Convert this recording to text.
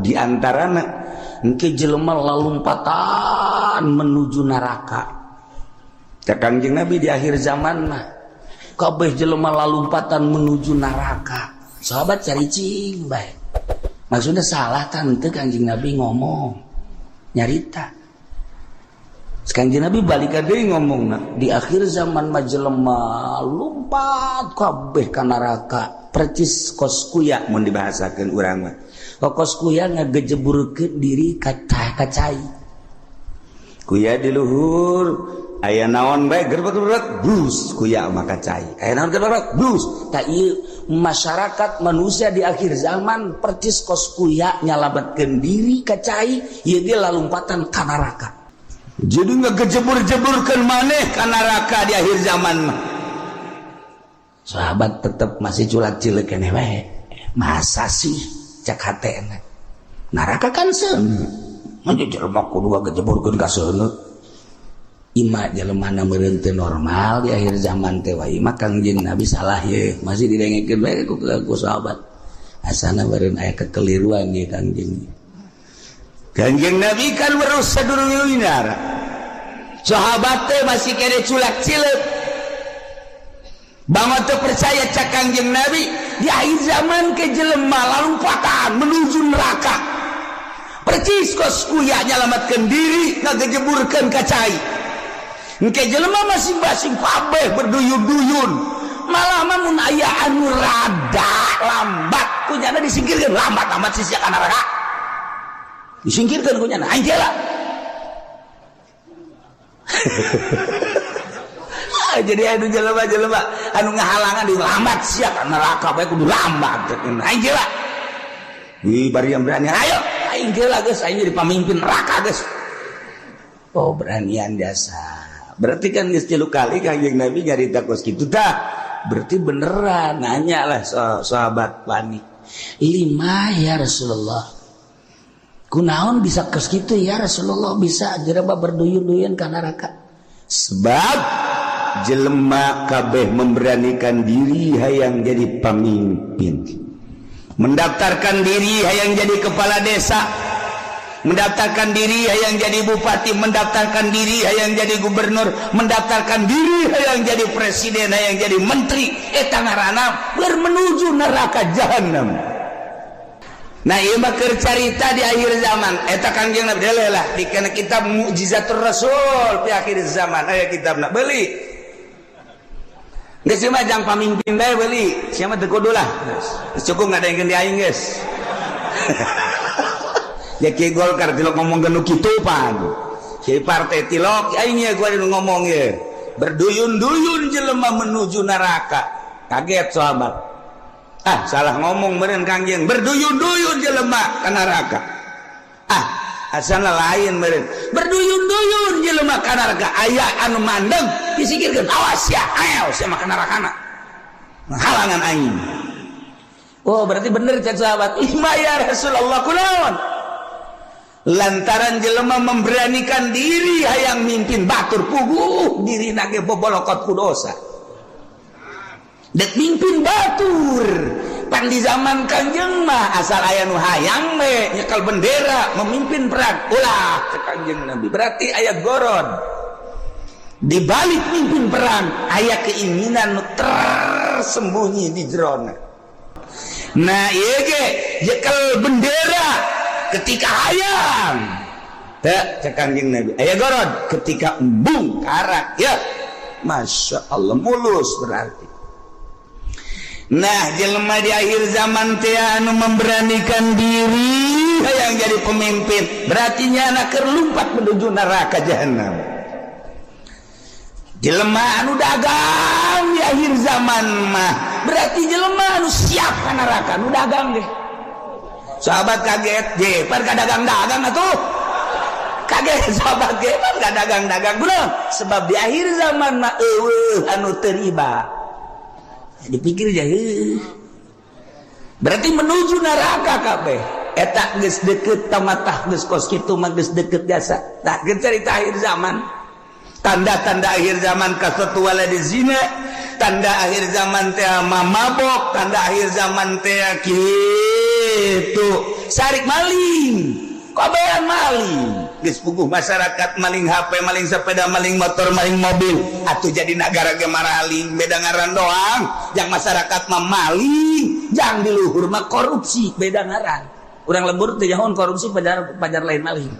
Di antarana engke jelema lalumpatan menuju neraka. Cek Kangjeng Nabi, di akhir zaman mah kabeh jelema lalumpatan menuju neraka. Sahabat caricing bae, maksudnya salah tante Kangjeng Nabi ngomong nyarita. Kangjeng Nabi balik deui ngomong, di akhir zaman mah jelema lumpat kabeh ka neraka percis kos kuya. Mun dibahasakeun urang mah, kos kuya ngagejeburkeun diri ka cai, kuya di luhur aya naon bae gerbek-gerbek blus, kuya maka cai aya naon gerbek blus. Tak, ieu masyarakat manusia di akhir zaman percis kos kuya nyalametkeun diri ka cai, ieu ge lalumpatan ka neraka. Jadi ngegejebur-jeburkeun maneh ka neraka di akhir zaman mah. Sahabat tetep masih culak cilik keneh wae. Masa sih, cak hatena, neraka kan seuneu, mah jelema kudu ngagejeburkeun ka seuneu. Ima jelema na meureun teu normal di akhir zaman teh wae mah Kangjeng Nabi salah ye. Masih didengekeun bae ku sahabat, asana meureun aya kekeliruan ye Kangjeng. Kangjeng Nabi kan weruh sadurunge, sahabat teh masih kene culak cileuk banget teu percaya. Cak Kangjeng Nabi, di akhir zaman ke jelema lalumpatan menuju neraka percis kos kuya nyalamatkeun diri ngagejeburkeun ka cai. Engke jelema masing-masing kabeh berduyun-duyun, malah mah mun aya anu rada lambat kunyana disingkirkeun. Lambat amat sih sia ka neraka, disingkirkeun kunyana, aing lah. Jadi anu jelema-jelema anu ngahalangan di lambat sia ka neraka bae kudu lambat, aing lah. Wih, bari yang berani, ayo aing lah geus, aing jadi pamimpin neraka geus. Oh, beranian jasa. Berarti kan geus tilu kali Kangjeng Nabi nyarita kos kitu tah. Berarti beneran. Nanya lah sahabat panik. Lima ya Rasulullah? Kunaon bisa kos kitu ya Rasulullah, bisa jelema berduyun-duyun ka neraka? Sebab jelema kabeh memberanikan diri hayang jadi pemimpin, mendaftarkan diri hayang jadi kepala desa, mendaftarkan diri hayang jadi bupati, mendaftarkan diri hayang jadi gubernur, mendaftarkan diri hayang jadi presiden, hayang jadi menteri. Eta ngaranna bermenuju neraka jahanam. Nah, ieu mah keur carita di akhir zaman. Eta Kangjeng Nabi lah di kana kitab Mukjizatur Rasul di akhir zaman aya kitabna, beli. Geus mah jang pamimpin bae beli, sia mah teu kudu lah. Geus cukup ngadengkeun di aing geus. Ya Kiai Golkar tilok ngomong genu kitu pan. Kiai partai tilok aing ya gua ngomong ye. Berduyun-duyun jelema menuju neraka. Kaget sahabat. Ah, salah ngomong meureun Kangjeng. Berduyun-duyun jelema ka neraka. Ah, asana lain meureun. Berduyun-duyun jelema ka neraka, aya anu mandeng disingkirkeun. Awas ya, ayo sia mah ka nerakana. Halangan aing. Oh, berarti bener cek sahabat. Ima ya Rasulullah, kunaon? Lantaran jelema memberanikan diri hayang mimpin batur, puguh diri nage bobolokot ku dosa. Dek mimpin batur. Pan di zaman Kangjeng mah asal aya nu hayang we nyekel bendera memimpin perang. Ulah, cek Kangjeng Nabi. Berarti aya gorod. Di balik mimpin perang aya keinginan nu tersembunyi di jerona. Nah, ieu ge nyekel bendera ketika hayang. Teu, cek Kangjeng Nabi. Aya gorod ketika embung karak ya. Masya Allah, mulus berarti. Nah, jelema di akhir zaman teh anu memberanikan diri yang jadi pemimpin, berarti nyana keur lumpat menuju neraka jahanam. Jelema anu dagang di akhir zaman mah berarti jelema anu siap ka neraka, anu dagang deh. Sahabat kaget, je, pan dagang-dagang atuh. Kaget sahabat ge, pan dagang-dagang belum. Sebab di akhir zaman mah eueuh anu teu riba. Dipikir ya, berarti menuju neraka kabeh. Eta geus deket tamatah, geus kos kitu mah geus deket jasa. Tah, geus cerita akhir zaman. Tanda-tanda akhir zaman kasatu waladi zina, tanda akhir zaman teh mabok, tanda akhir zaman teh kitu. Sarik maling, kabehan maling. Geus puguh masyarakat maling HP, maling sepeda, maling motor, maling mobil. Atuh jadi negara ge maraling, beda ngaran doang. Yang masyarakat mah maling, jang di luhur mah korupsi, beda ngaran. Urang lembur teu nyahoan korupsi, pajar, pajar lain maling.